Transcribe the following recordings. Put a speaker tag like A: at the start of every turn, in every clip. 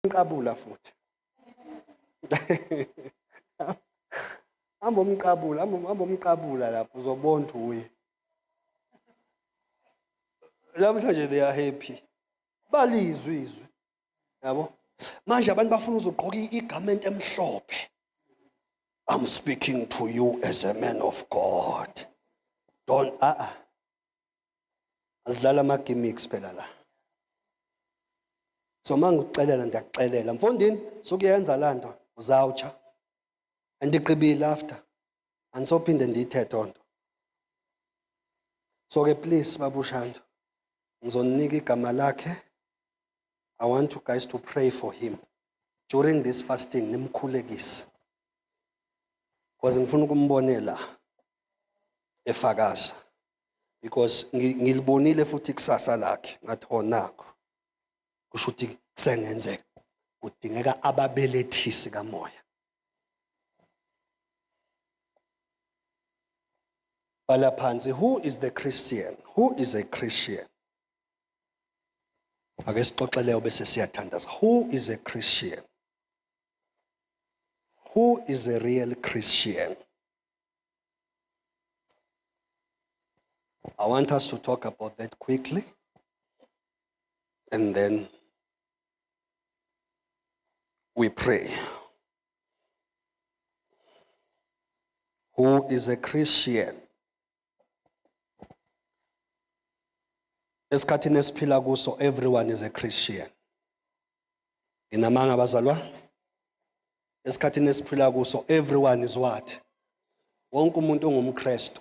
A: Umqabula futhi. Hamba umqabula, hamba umqabula lapho uzobona ukuthi uye. Namhlanje they are happy. Balizwe izwi. Yabo? Manje abantu bafuna uzogqoka igarment emhlophe. I'm speaking to you as a man of God. Don't ah ah. Asidlala ama gimmicks phela la. So mangikuxelela ndiyakuxelela mfondini sukuyenza lanto uzawutsha. Andiqibile after. Andisophinde ndiyithethe onto. So ke please babushando ngizoninika igama lakhe. I want you guys to pray for him during this fasting nimkhulekise. Because ngifuna ukumbonela efakaza because ngilibonile futhi ikusasa lakhe ngathi oh nakho kusho ukuthi kusengenzeka kudingeka ababelethisi kamoya. Bhala phansi, who is the Christian? Who is a Christian? Ake sixoxeleyo bese siyathandaza. Who is a Christian? Who is a real Christian? I want us to talk about that quickly and then we pray. Who is a Christian? Esikhathini esiphila kuso everyone is a Christian. Nginamanga bazalwa? Esikhathini esiphila kuso everyone is what? Wonke umuntu ungumKristu.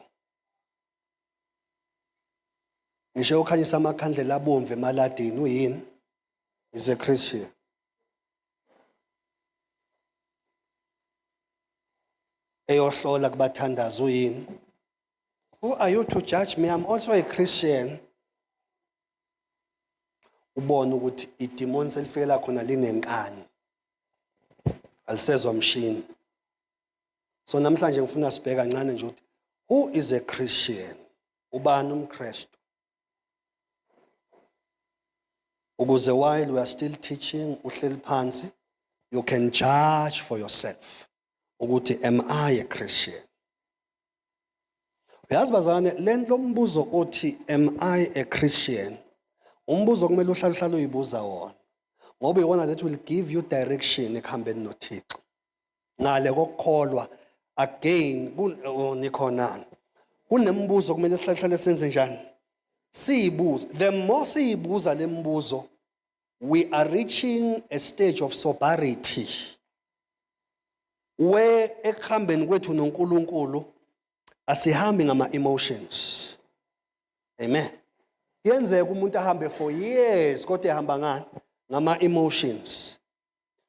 A: Ngisho ukhanyisa amakhandlela abomvu emaladini uyini? Is a Christian. Eyohlola kubathandazi uyini? Who are you to judge me? I'm also a Christian. Ubone ukuthi idemon selifikela khona linenkani. Alisezwa mshini. So namhlanje ngifuna sibheke kancane nje ukuthi who is a Christian? Ubani umKristu? Ukuze while we are still teaching uhleli phansi you can judge for yourself ukuthi am I a Christian? Uyazi bazalwane le lombuzo othi am I a Christian umbuzo kumele uhlale uhlale uyibuza wona ngoba iwona that will give you direction ekuhambeni noThixo. Ngale kokukholwa again oh, nikhonani kunemibuzo kumele sihlale senze njani siyibuze. The more siyibuza lemibuzo we are reaching a stage of sobriety where ekuhambeni kwethu noNkulunkulu asihambi ngama emotions. Amen. Kuyenzeka umuntu ahambe for years kodwa ehamba ngani? Ngama emotions.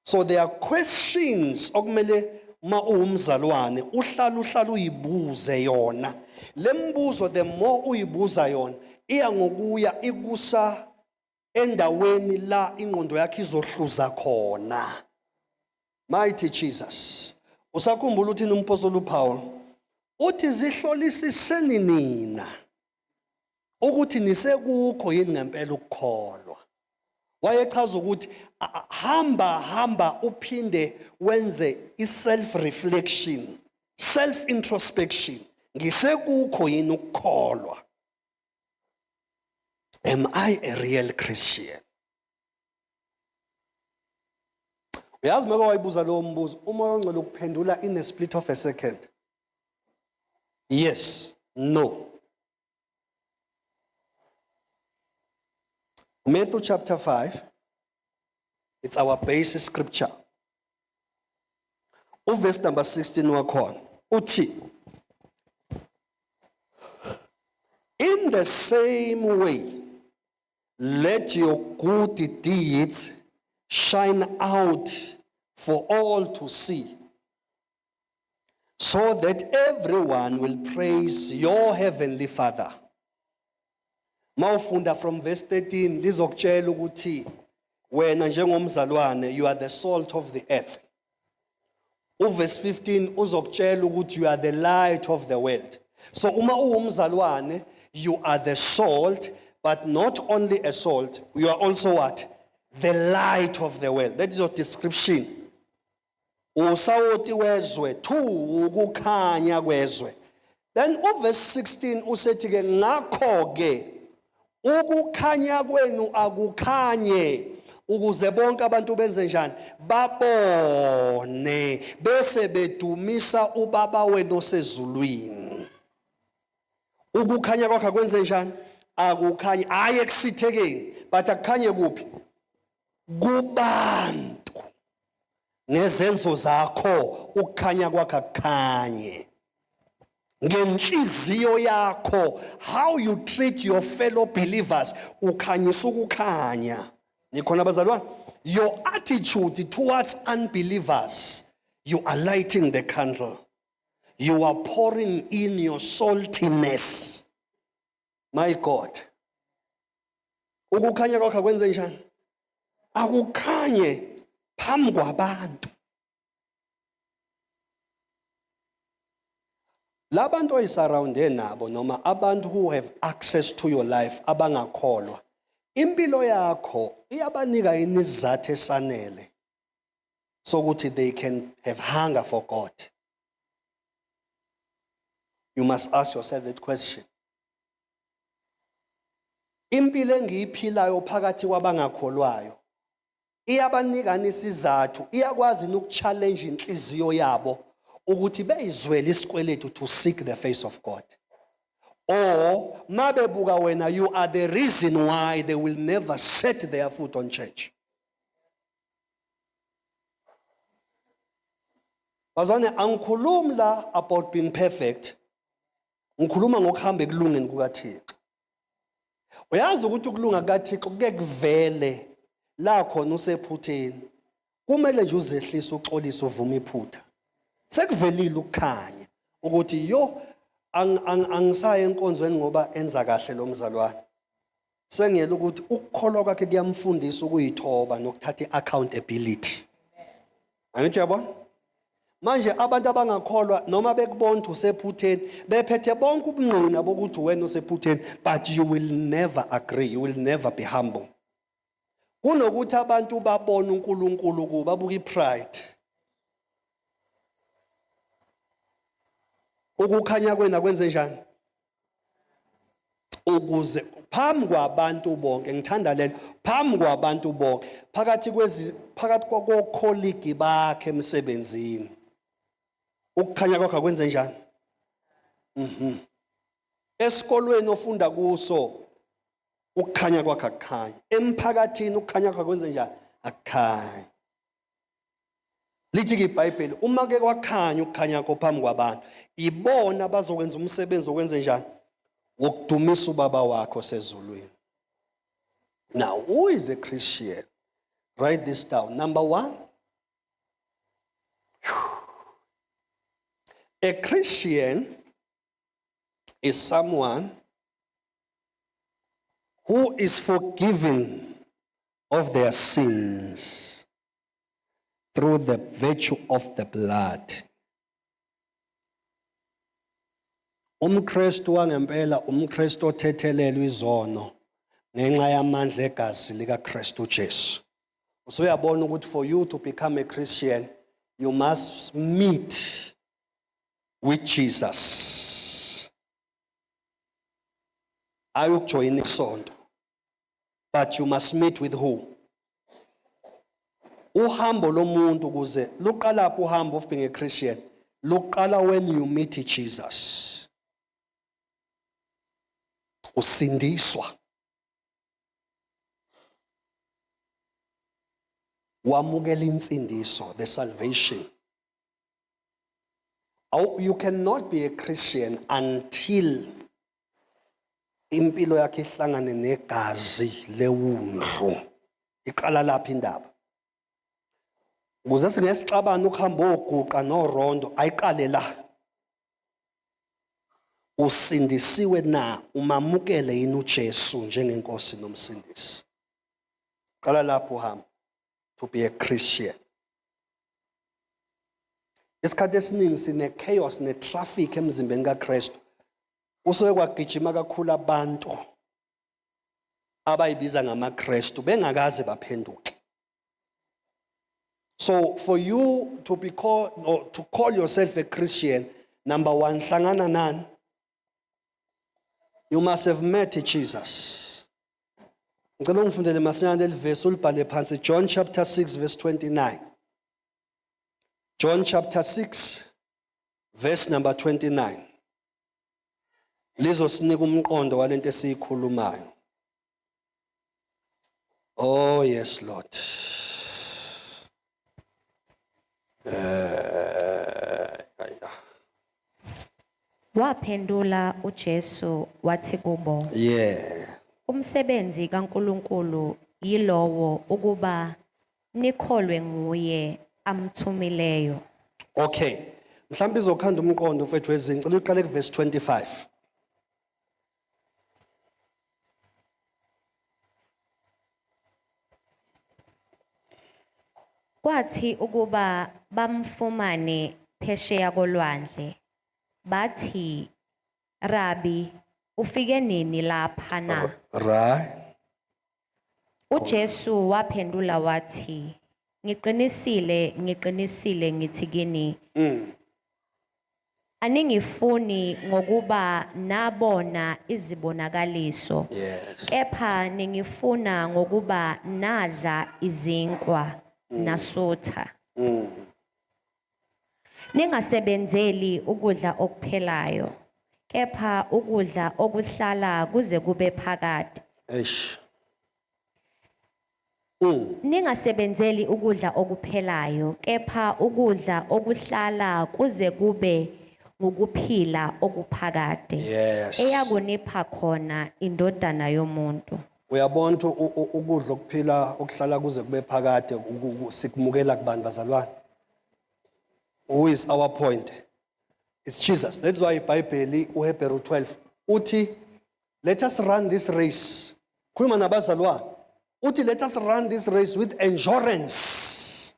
A: So there are questions okumele uma uwumzalwane uhlala uhlala uyibuze yona. Lembuzo the more uyibuza yona iya ngokuya ikusa endaweni la ingqondo yakhe izohluza khona. Mighty Jesus. Usakhumbula uthini umpostoli uPaul? Uthi zihlolisiseni nina ukuthi nisekukho yini ngempela ukukholwa. Wayechaza ukuthi hamba hamba uphinde wenze i-self reflection, self introspection. Ngisekukho yini ukukholwa? Am I a real Christian? Uyazi meke wayibuza lowo mbuzo, uMoya oNgcwele ukuphendula in a split of a second. Yes, no. Matthew chapter 5, it's our base scripture. Uverse number 16 wakhona uthi in the same way let your good deeds shine out for all to see so that everyone will praise your heavenly Father. Mawufunda from verse 13 lizokutshela ukuthi wena njengomzalwane you are the salt of the earth. Uverse 15 uzokutshela ukuthi you are the light of the world. So uma uwumzalwane you are the salt, but not only a salt, you are also what? The light of the world. That is your description. Usawoti wezwe, two, ukukhanya kwezwe. Then uverse 16 usethi ke, ngakho ke ukukhanya kwenu akukhanye ukuze bonke abantu benze njani? Babone bese bedumisa ubaba wenu osezulwini. Ukukhanya kwakho akwenze njani? Akukhanye, hayi ekusithekeni, but akukhanye kuphi? Kubantu. Ngezenzo zakho ukukhanya kwakho akukhanye. Ngenhliziyo yakho, how you treat your fellow believers, ukhanyisa ukukhanya. Nikhona bazalwane? Your attitude towards unbelievers, you are lighting the candle. You are pouring in your saltiness. My God. Ukukhanya kwakho akwenze njani? Akukhanye phambi kwabantu. Labantu oyisurrounde nabo noma abantu who have access to your life abangakholwa, impilo yakho iyabanika yini isizathu esanele sokuthi they can have hunger for God? You must ask yourself that question. Impilo engiyiphilayo phakathi kwabangakholwayo iyabanika isizathu, iyakwazi ukuchallenge inhliziyo yabo ukuthi beyizwele isikweletu to seek the face of God? Or mabebuka wena, you are the reason why they will never set their foot on church. Bazwane, angikhulumi la about being perfect. Ngikhuluma ngokuhamba ekulungeni kukaThixo. Uyazi ukuthi ukulunga kukaThixo kuke kuvele la khona usephutheni. Kumele nje uzehlise, uxolise, uvume iphutha. Sekuvelile ukukhanya ukuthi yo, angisaye enkonzweni ngoba enza kahle lo mzalwane. Sengiyela ukuthi ukukholwa kwakhe kuyamfundisa ukuyithoba nokuthatha i-accountability. Angithi uyabona? Manje abantu abangakholwa noma bekubona ukuthi usephutheni, bephethe bonke ubungqina bokuthi wena usephutheni, but you will never agree, you will never be humble. Kunokuthi abantu babone uNkulunkulu kuba babuka ipride. Ukukhanya kwena kwenze njani? Ukuze phambi kwabantu bonke, ngithanda lelo, phambi kwabantu bonke, phakathi kwezi, phakathi kokholigi bakhe emsebenzini. Ukukhanya kwakho akwenze njani? Esikolweni ofunda kuso, ukukhanya kwakho akukhanye. Emphakathini ukukhanya kwakho akwenze njani? Akukhanye. Lithi ke iBhayibheli, uma ke kwakhanya ukukhanya kwakho phambi kwabantu, ibona bazokwenza umsebenzi okwenze njani? Wokudumisa ubaba wakho sezulwini. Now, who is a Christian? Write this down. Number one, a Christian is someone who is forgiven of their sins through the virtue of the blood. UmKristu wangempela umKristu othethelelwe izono ngenxa yamandla egazi likaKristu Jesu. Usuyabona ukuthi for you to become a Christian, you must meet with Jesus. Ayukujoyina isonto. But you must meet with who? Uhambo lomuntu ukuze luqala phi uhambo of being a Christian? Luqala when you meet Jesus. Usindiswa. Wamukela insindiso, the salvation. You cannot be a Christian until impilo yakhe ihlangane negazi lewundlu. Iqala lapha indaba. Ukuze singesixabane ukuhamba oguqa norondo, ayiqale la. Usindisiwe na? Umamukele yini uJesu njengenkosi nomsindisi? Qala lapho uhamba to be a Christian. Isikhathi esiningi sine chaos ne traffic emzimbeni kaKristu. Kusuke kwagijima kakhulu abantu. Abayibiza ngamaKristu bengakaze baphenduke. So for you to be called or to call yourself a Christian, number 1, hlangana nani? You must have met Jesus. Ngicela ungifundele masinyane leli verse ulibhale phansi, John chapter 6 verse 29. John chapter 6 verse number 29. Lizosinika umqondo walento esiyikhulumayo. Oh yes Lord.
B: Waphendula uJesu wathi kubo, "Umsebenzi kaNkulunkulu yilowo ukuba nikholwe nguye amthumileyo."
A: Okay. Mhlawumbe izokhanda umqondo mfethu wezinci. Uqale kuverse 25.
B: Kwathi ukuba bamfumane phesheya kolwandle, bathi, "Rabi, ufike nini lapha na?" UJesu waphendula wathi, "Ngiqinisile, ngiqinisile ngithi kini, aningifuni ngokuba nabona izibonakaliso, kepha ningifuna ngokuba nadla izinkwa nasutha. Ningasebenzeli ukudla okuphelayo, kepha ukudla okuhlala kuze kube phakade.
A: Eish.
B: Ningasebenzeli ukudla okuphelayo, kepha ukudla okuhlala kuze kube ngukuphila okuphakade. Eyakunipha khona indodana yomuntu.
A: Uyabona ukuthi ukudla okuphila okuhlala kuze kube phakade sikumukela kubantu bazalwane. Who is our point? It's Jesus. That's why iBhayibheli uHebheru 12 uthi let us run this race. Khuluma nabazalwane. Uthi let us run this race with endurance.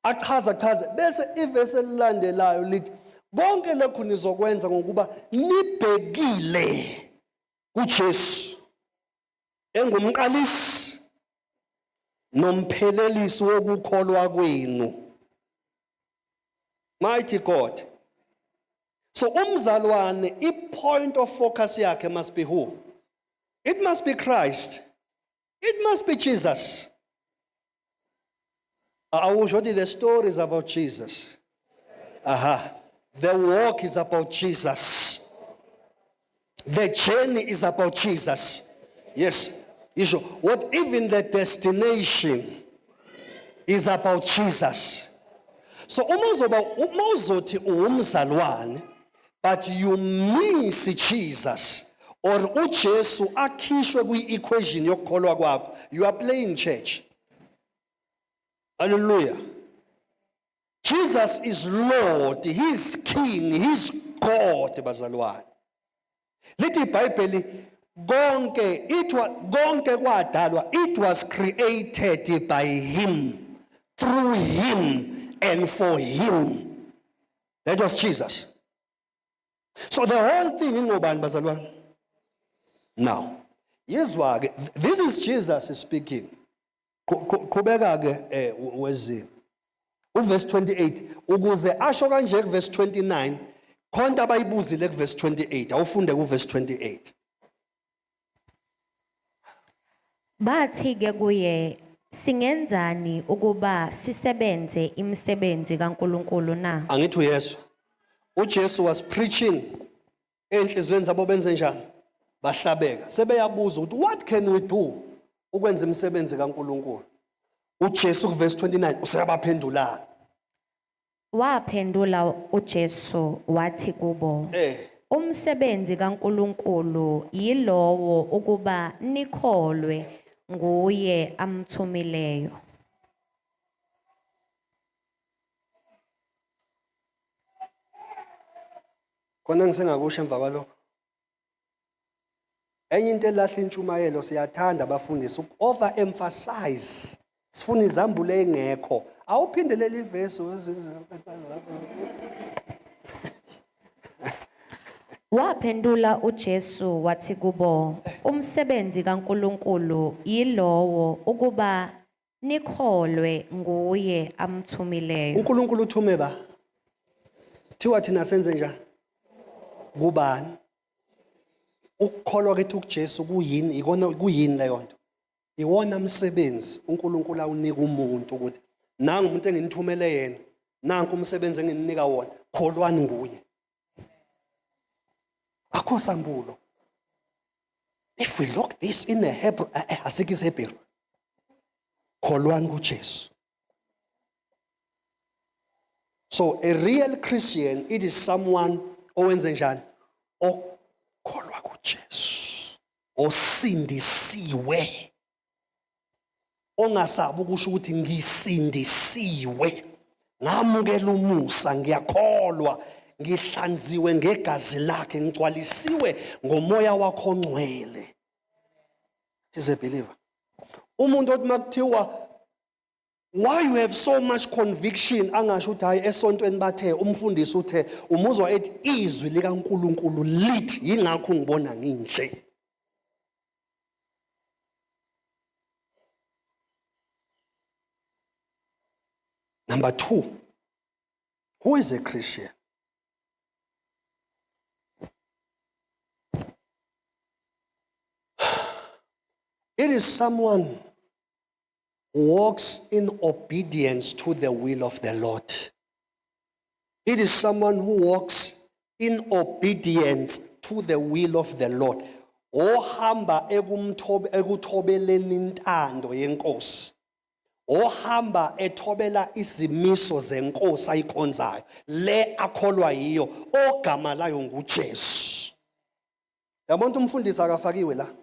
A: Achaza chaze bese ivesi elilandelayo lithi konke lokhu nizokwenza ngokuba nibhekile kuJesu engumqalisi nomphelelisi wokukholwa kwenu. Mighty God. So umzalwane, i-point of focus yakhe must be who? It must be Christ. It must be Jesus. Awusho ukuthi the story is about Jesus. Aha. The walk is about Jesus. The journey is about Jesus. Yes. Isho, what even the destination is about Jesus. So uma uzothi uwumzalwane but you miss Jesus or uJesu akhishwe kwi-equation yokukholwa kwakho, you are playing church. Hallelujah. Jesus is Lord, he is King, he is God, bazalwane. Lithi iBhayibheli konke it konke kwadalwa, it was created by him, through him and for him. That was Jesus. So the whole thing ingobani bazalwane? Now, yezwa ke, this is Jesus speaking. Qhubeka ke wezini. Uverse 28 ukuze asho kanje kuverse 29 khonto abayibuzile kuverse 28, awufunde kuverse 28.
B: Bathi ke kuye, singenzani ukuba sisebenze imisebenzi kaNkulunkulu na?
A: Angithi uYesu. uJesu was preaching enhlizweni zabo benze njani? Bahlabeka. Sebeyabuza ukuthi what can we do ukwenza imisebenzi kaNkulunkulu? uJesu kuverse 29 useyabaphendula.
B: Waphendula uJesu wathi kubo, Umsebenzi kaNkulunkulu yilowo ukuba nikholwe nguye amthumileyo.
A: Khona ngisengakusho emva kwalokho. Enye into elahla intshumayelo, siyathanda abafundisi uku-overemphasize. Sifuna izambulo engekho. Awuphindelele ivesi.
B: Waphendula uJesu wathi kubo, umsebenzi kaNkulunkulu yilowo ukuba nikholwe nguye amthumileyo.
A: UNkulunkulu uthume ba? Thiwa thina senze njani? Kubani? Ukukholwa kwethu kuJesu kuyini? Ikona kuyini leyo nto? Iwona msebenzi uNkulunkulu awunika umuntu ukuthi nangu umuntu enginithumele yena, nanku umsebenzi engininika wona, kholwani nguye. Akho sambulo. If we look this in a Hebrew, asikho isiHebheru. Kholwani kuJesu. So a real Christian, it is someone owenze njani? Okholwa kuJesu. Osindisiwe. Ongasabi ukusho ukuthi ngisindisiwe. Ngamukela umusa, ngiyakholwa, ngihlanziwe ngegazi lakhe, ngigcwalisiwe ngomoya wakho ongcwele. Is a believer. Umuntu othi makuthiwa why you have so much conviction angasho ukuthi hayi esontweni bathe umfundisi uthe, umuzwa ethi izwi likaNkulunkulu lithi, yingakho ngibona nginje. Number 2, who is a Christian? It is someone who walks in obedience to the will of the Lord. It is someone who walks in obedience to the will of the Lord. Ohamba ekuthobeleni intando yenkosi. Ohamba ethobela izimiso zenkosi ayikhonzayo, le akholwa yiyo, ogama layo nguJesu. Yabona umfundisi akafakiwe la.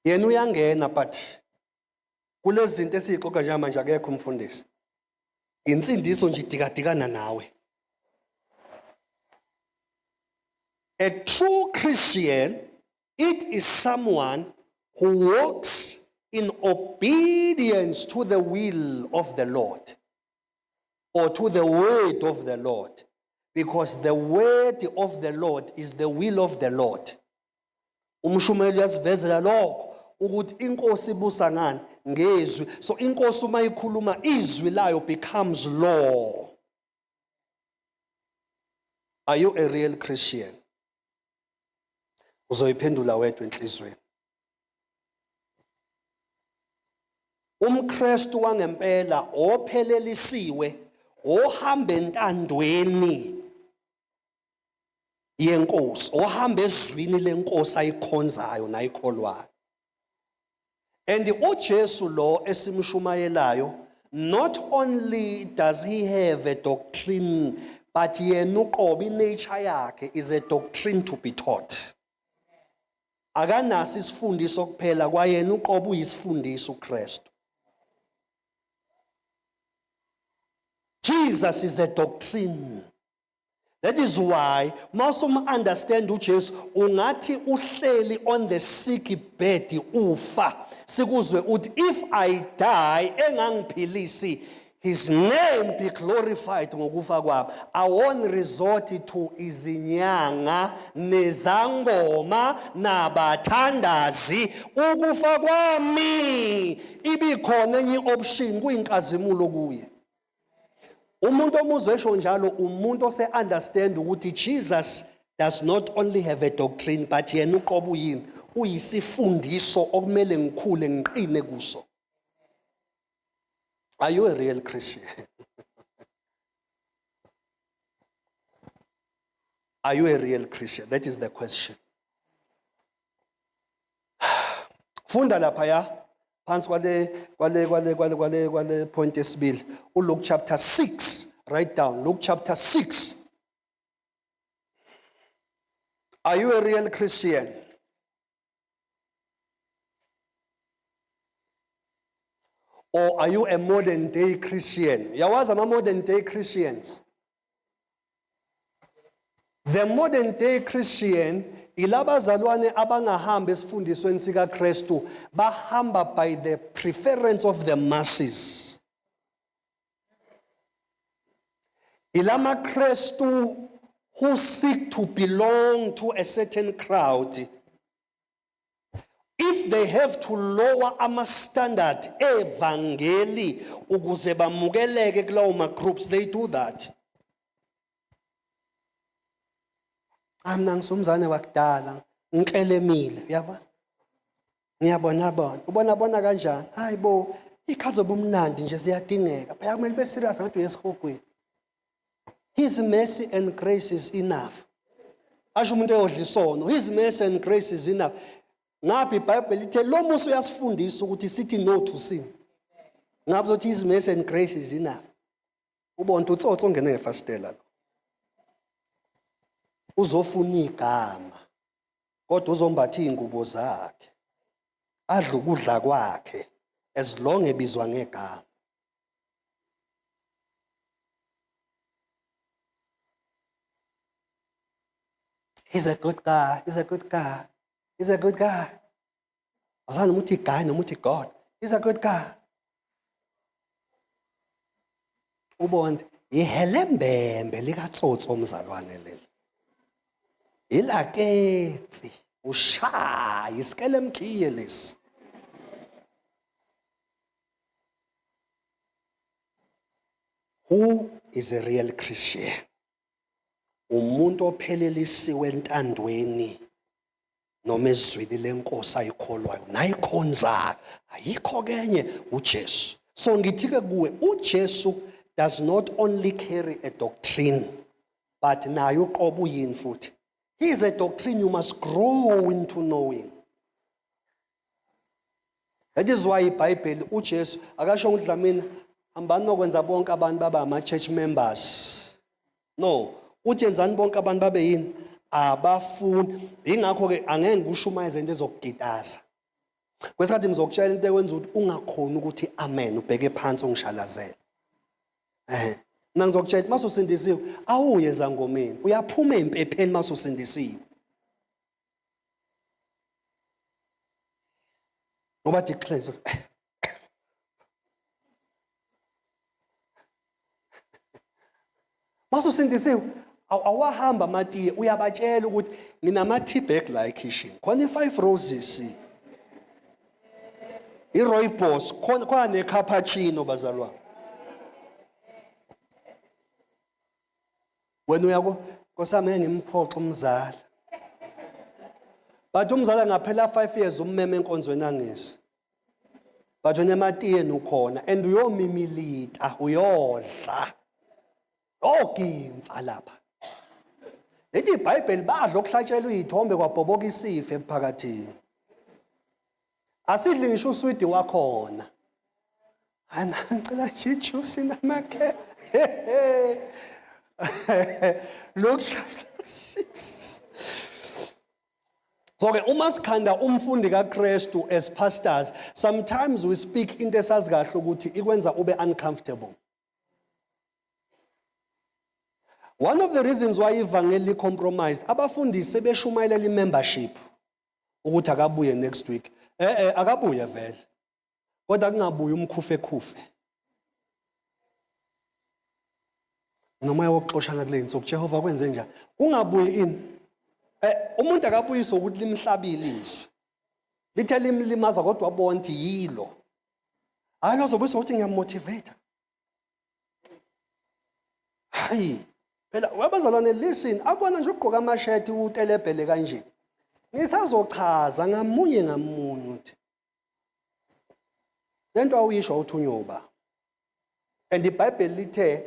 A: Yena uyangena, but kulezi zinto esiyixoxa njengamanje akekho umfundisi. Insindiso nje idikadikana nawe. A true Christian, it is someone who walks in obedience to the will of the Lord or to the word of the Lord, because the word of the Lord is the will of the Lord. Umshumeli uyasivezela lokho ukuthi inkosi ibusa ngani? Ngezwi. So inkosi uma ikhuluma, izwi layo becomes law. Are you a real Christian? Uzoyiphendula wedwa enhlizweni. UmKristu wangempela ophelelisiwe, ohamba entandweni yenkosi, ohamba ezwini lenkosi ayikhonzayo nayikholwayo. And uJesu lo esimshumayelayo, not only does he have a doctrine, but yena uqobo, inature yakhe is a doctrine to be taught. Akanaso isifundiso kuphela, kwayena uqobo uyisifundiso uKristu. Jesus is a doctrine. That is why mawusum understand uJesu, ungathi uhleli on the sick bed ufa, sikuzwe uthi if I die engangiphilisi, his name be glorified ngokufa kwami. I won't resort to izinyanga nezangoma nabathandazi. Ukufa kwami ibikhona enye option kuyinkazimulo kuye. Umuntu omuzwe esho njalo umuntu ose understand ukuthi Jesus does not only have a doctrine, but yena uqobo uyini? Uyisifundiso okumele ngikhule ngiqine kuso. Are you a real Christian? Are you a real Christian? That is the question. Funda lapha ya phansi kwale point esibili, uLuke chapter 6. Write down Luke chapter 6. Are you a real Christian? Or are you a modern day Christian? Yawazi ama modern day Christians. The modern day Christian ilabazalwane abangahambi esifundisweni sikaKristu, bahamba by the preference of the masses. Ilama Kristu who seek to belong to a certain crowd, if they have to lower ama-standard evangeli ukuze bamukeleke kulawo ma-groups, they do that. Hayi, mina ngisumzane wakudala, ngiklelemile, uyabona, ngiyabona bona. Ubona bona kanjani? Hayi bo, iy'khathi zobumnandi nje ziyadingeka phela, kumele ube serious ngathi uyesihogweni. His mercy and grace is enough, asho umuntu eyodla isono. His mercy and grace is enough. Ngapha iBhayibheli lithe lo musa uyasifundisa ukuthi sithi no to sin. Ngapha uzothi his mercy and grace is enough. Ubona utsotsi ongene ngefasitela lo uzofuna igama, kodwa uzombatha iy'ngubo zakhe, adle ukudla kwakhe, as long ebizwa ngegama. He's a good guy, he's a good guy, he's a good guy. Azana noma uthi guy noma uthi God, he's a good guy. Ubona ihelembembe likatsotsi omzalwane leli. Ilaketsi ushaya isikele emkhiye lesi. Who is a real Christian? Umuntu ophelelisiwe entandweni noma ezwini lenkosi ayikholwayo nayikhonzayo, ayikho kenye, uJesu. So ngithi ke kuwe, uJesu does not only carry a doctrine, but naye uqobo uyini futhi. He is a doctrine you must grow into knowing. That is why iBhayibheli, uJesu akasho ukuthi, "Dlamini, hambani nokwenza bonke abantu baba ama-church members." No, uthi yenzani bonke abantu babe yini? Abafundi. Ingakho-ke angeke ngikushumayeze into ezokugitaza. Kwesikhathi ngizokutshela into ekwenza ukuthi ungakhoni ukuthi amen, ubheke phansi ungishalazele. Mina ngizokutshela ukuthi masusindisiwe awuye ezangomeni, uyaphuma empepheni masusindisiwe. Ngoba declares masusindisiwe awahamba amatiye, uyabatshela ukuthi nginama tea bag la ekitchen, khona i-Five Roses, i-rooibos, khona khona ne-cappuccino. Bazalwane, wena uyako nkosami, ngeke ngimphoxe umzala, but umzala ngaphela 5 years ummeme enkonzweni angisi, but wena ematiyeni ukhona and uyomimilita, uyodla ogimfa lapha. Lithi iBhayibheli badla okuhlatshelwa izithombe, kwabhoboka isife emphakathini. Asidli ngisho uswidi wakhona. Hayi, ngicela nje ijuice namakhe. Luke chapter 6. So ke uma sikhanda umfundi kaKristu, as pastors sometimes we speak into esazi kahle ukuthi ikwenza ube uncomfortable. One of the reasons why ivangeli compromised, abafundisi sebeshumayelela i-membership ukuthi akabuye next week. Akabuye vele. Kodwa kungabuyi umkhufe khufe. Nomoya wokuxoshana kule insuku, Jehova kwenze njani? Kungabuyi ini? Umuntu akabuyiswa ukuthi limhlabile izwi. Lithe limlimaza kodwa wabona ukuthi yilo. Hayi, lozobuyiswa ukuthi ngiyamotivate. Hayi phela wabazalwane, listen, akubona nje ukugqoka amashethi utelebhele kanje. Ngisazochaza ngamunye ngamunye ukuthi lento awuyisho awuthunywe uba. And iBhayibheli lithe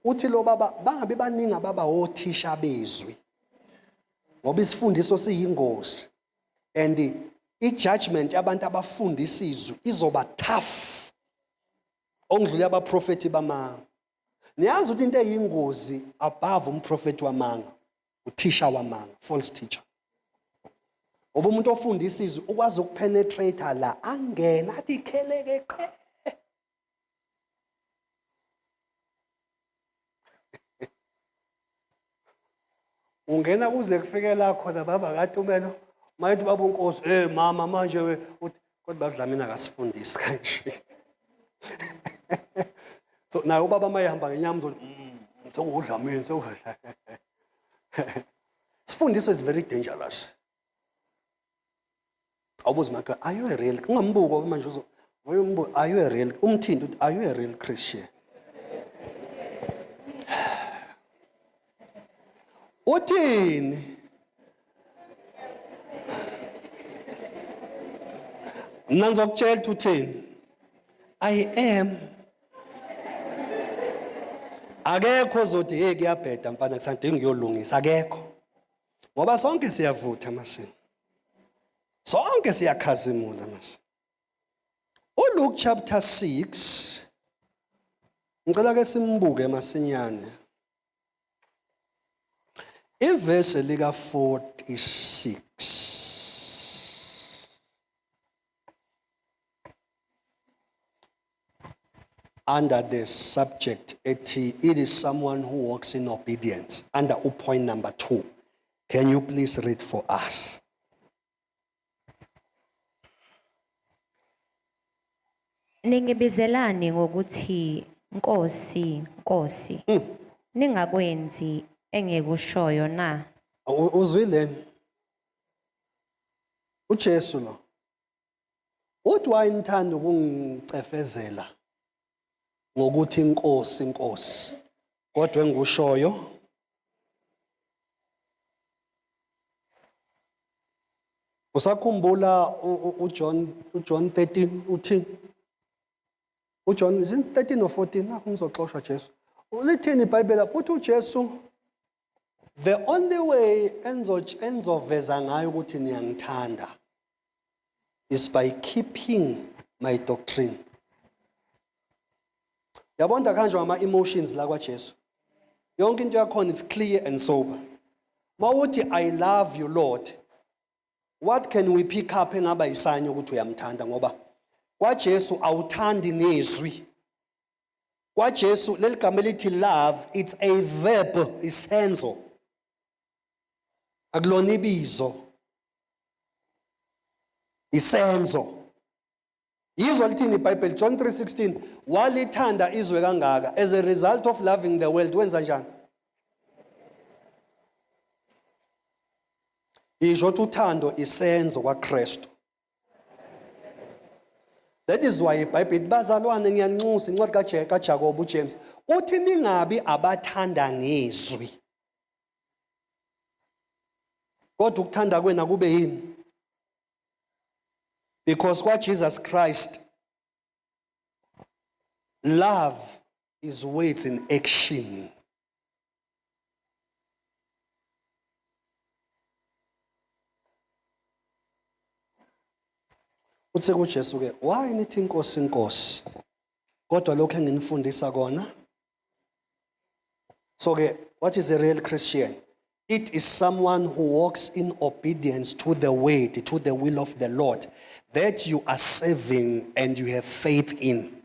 A: uthi lo baba bangabe baningi ababa othisha bezwi, ngoba isifundiso siyingozi and i-judgment yabantu abafundisa izwi izoba tough okudlula abaprofethi bamanga. Niyazi ukuthi into eyingozi above umprofethi wamanga, uthisha wamanga, false teacher, ngoba umuntu ofundisa izwi ukwazi ukupenetrate la, angena athi ikheleke qhe. Ungena kuze kufike la khona baba kaTumelo, mayethi baba uNkosi, mama manje we uthi kodwa baba Dlamini akasifundisi kanje. So naye ubaba mayehamba ngenyama uzothi Sokudlamini sokudla. Sifundiso is very dangerous. Awubuze makhe, are you a real? Ungambuko manje uzo uyombuka, are you a real? Umthinte uthi, are you a real Christian? Uthini? Mina ngizokutshela ukuthi uthini. I am. Akekho ozothi hey kuyabheda mfana kusadinga ukuyolungisa akekho. Ngoba sonke siyavutha mashini. Sonke siyakhazimula mashini. ULuke chapter 6 ngicela ke simbuke masinyane. Ivesi lika 46. Under the subject ethi it is someone who walks in obedience under point number 2. Can you please read for us?
B: Ningibizelani ngokuthi Nkosi, Nkosi. Ningakwenzi engikushoyo na?
A: Uzwile? uJesu lo. Uthi wayinithanda ukungicefezela ngokuthi inkosi inkosi. Kodwa engikushoyo Usakhumbula uJohn 13 uthini? uJohn is it 13 or 14 nakho ngizoxoshwa Jesu. Lithini iBhayibheli uthi uJesu the only way enzoveza ngayo ukuthi niyangithanda is by keeping my doctrine. Yabona kanjani ama emotions la kwaJesu. Yonke into yakhona it's clear and sober. Mawuthi I love you Lord. What can we pick up engaba isanya ukuthi uyamthanda ngoba kwaJesu awuthandi ngezwi. KwaJesu leli gama elithi love it's a verb isenzo. Akulona ibizo. Isenzo. Yizwa lithini iBhayibheli John 3:16 walithanda izwe kangaka as a result of loving the world wenza njani? Isho ukuthi uthando isenzo kwaKristu. That is why iBhayibheli bazalwane ngiyanxusa incwadi kaJakobe uJames uthi ningabi abathanda ngezwi. Kodwa ukuthanda kwena kube yini? Because kwa Jesus Christ love is words in action. Uthe kuJesu ke why nithi inkosi inkosi kodwa lokho enginifundisa kona. So ke what is a real Christian? It is someone who walks in obedience to the word, to the will of the Lord that you are serving and you have faith in.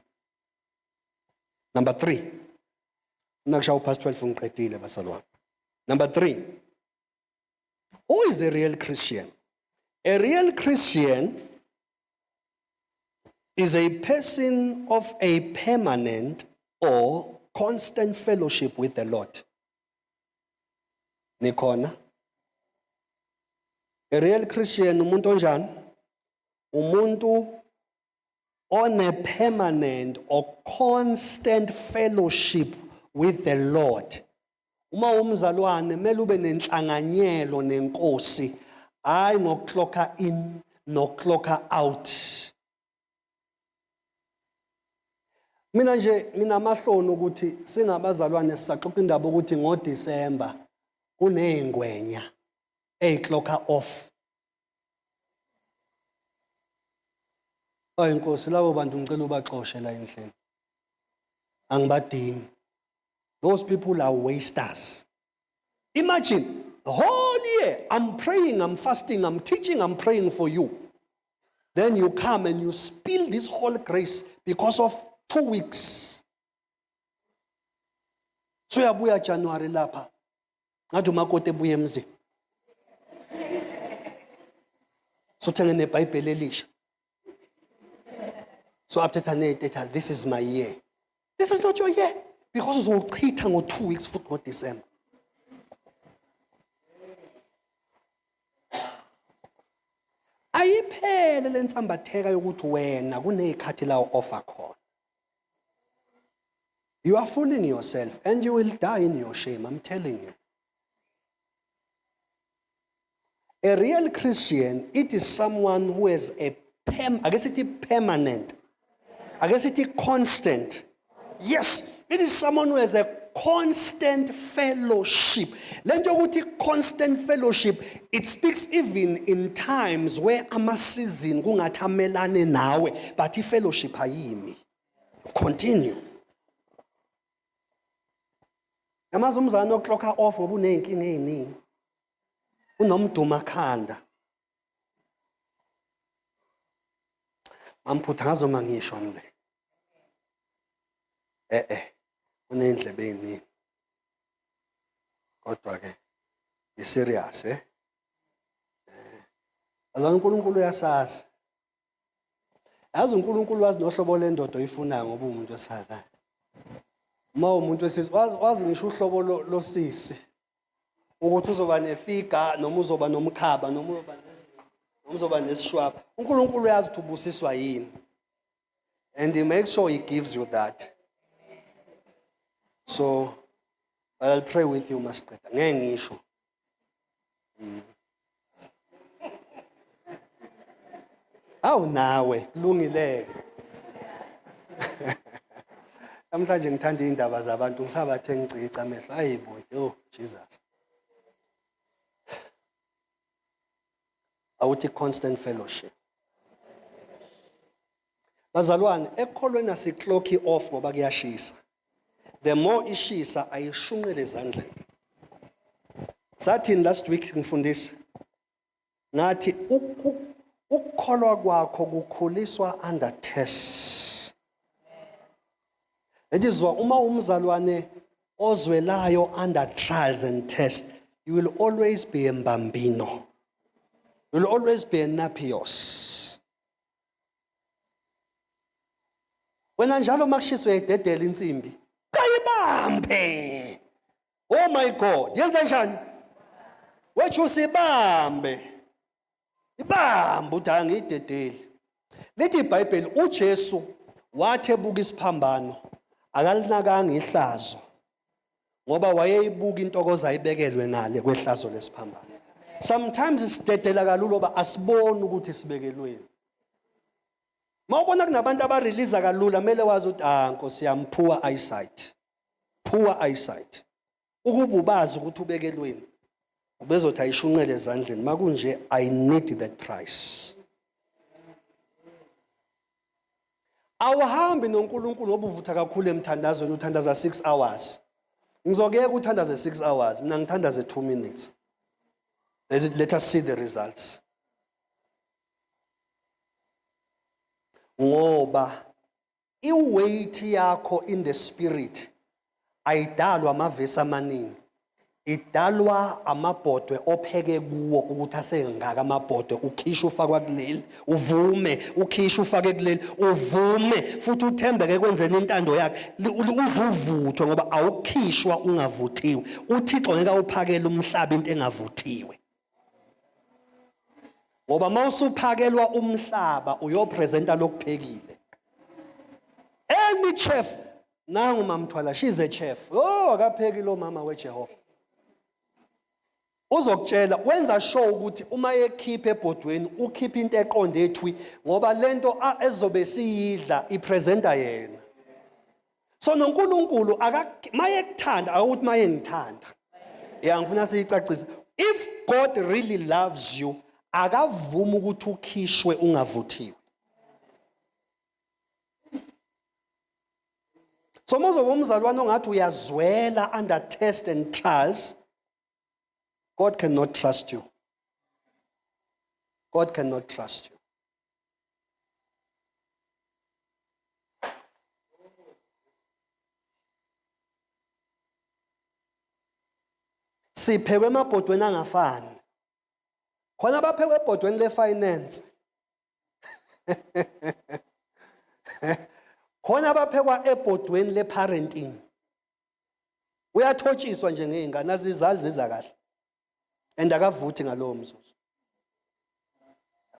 A: Number 3. Nakushawu past 12 ngiqedile bazalwane. Number 3. Who is a real Christian? A real Christian is a person of a permanent or constant fellowship with the Lord. Nikhona? A real Christian umuntu onjani? Umuntu on a permanent or constant fellowship with the Lord. Uma umzalwane kumele ube nenhlanganyelo nenkosi, hayi ngokuclocka in noclocka out. Mina nje nginamahloni ukuthi singabazalwane sisaxoxa indaba ukuthi ngoDisemba kunezingwenya eyiclocka off. Ayi Nkosi labo bantu ngicela ubaxoshe la endlini. Angibadingi. Those people are wasters. Imagine the whole year I'm praying, I'm fasting, I'm teaching, I'm praying for you. Then you come and you spill this whole grace because of 2 weeks. So uyabuya January lapha. Ngathi umakoti ebuya emzini. Sothenge neBhayibheli elisha. So update ne-status, this is my year. This is not your year. Because uzowuchitha ngo-2 weeks futhi ngoDecember. Ayiphele lensambatheka yokuthi wena kunezikhathi la offer khona. You are fooling yourself and you will die in your shame, I'm telling you. A real Christian, it is someone who has a ake sithi permanent, ake sithi constant. Yes, it is someone who has a constant fellowship. Lento yokuthi constant fellowship, it speaks even in times where ama season kungathi amelane nawe, but i-fellowship ayimi. Continue. Yamazi umzalwane oklokha off ngoba uney'nkinga ey'ningi. Unomduma khanda. Mamphutha ngazoma ngisho le. Eh eh uney'ndlebe ey'ningi. Kodwa ke i-serious eh. Azana uNkulunkulu uyasazi. Yazi uNkulunkulu wazi nohlobo lendoda oyifunayo ngoba uwumuntu wesifazane. Uma uwumuntu wesilisa wazi wazi ngisho uhlobo losisi ukuthi uzoba nefiga noma uzoba nomkhaba noma uzoba noma uzoba nesishwapha. uNkulunkulu uyazi ukuthi ubusiswa yini. And he makes sure he gives you that. So I'll pray with you masiqeda. Ngeke ngisho. Awu nawe kulungileke. Namhlanje ngithanda indaba zabantu ngisabathe ngicica amehlo. Ayibo, oh Jesus. Awuthi constant fellowship. Bazalwane, ekukholweni asikloki off ngoba kuyashisa. The more ishisa ayishunqele ezandleni. Sathini last week ngifundisa? Ngathi ukukholwa kwakho kukhuliswa under test. That uma umzalwane ozwelayo under trials and tests, you will always be a mbambino. You will always be a napios. Wena njalo makushiswa uyayidedela insimbi. Kayibambe. Oh my God, yenza njani? Wethu usibambe. Ibambe uthi angiyidedeli. Lithi iBhayibheli uJesu wathi ebuka isiphambano akalinakanga ihlazo ngoba wayeyibuka intokozo ayibekelwe ngale kwehlazo lesiphambano. Sometimes sidedela kalula oba asiboni ukuthi sibekelweni. Mawubona kunabantu abarelease kalula kumele wazi ukuthi ah Nkosi yami poor eyesight. Poor eyesight. Ukuba ubazi ukuthi ubekelweni ubezothi ayishunqele ezandleni makunje I need that price. Awuhambi noNkulunkulu ngoba uvutha kakhulu emthandazweni uthandaza 6 hours. Ngizokuyeka uthandaze 6 hours mina ngithandaze 2 minutes. Let us see the results. Ngoba i-weight yakho in the spirit ayidalwa amavesi amaningi idalwa amabhodwe opheke kuwo ukuthi asengaka amabhodwe ukhisha ufakwa kuleli uvume ukhisha ufake kuleli uvume futhi uthembeke ekwenzeni intando yakhe uzuvuthwe ngoba awukhishwa ungavuthiwe uThixo ngeke awuphakele umhlaba into engavuthiwe ngoba mawusuphakelwa umhlaba uyopresenta lokuphekile any chef nangu mamthwala she's a chef oh akapheki lo mama weJehova uzokutshela wenza sure ukuthi uma ekhipha ebhodweni ukhipha into eqonde ethwi ngoba lento ezobe siyidla ipresenta yena so noNkulunkulu mayekuthanda akuthi mayengithanda ya ngifuna siyicacise if God really loves you akavumi ukuthi ukhishwe ungavuthiwe so mozoba umzalwane ongathi uyazwela under test and trials God cannot trust you God cannot trust you Siphekwe emabhodweni angafani. Khona abaphekwe ebhodweni le-finance. Khona abaphekwa ebhodweni le-parenting. Uyathotshiswa nje ngey'ngane, azizali ziza kahle. And akavuthi ngalowo mzuzu.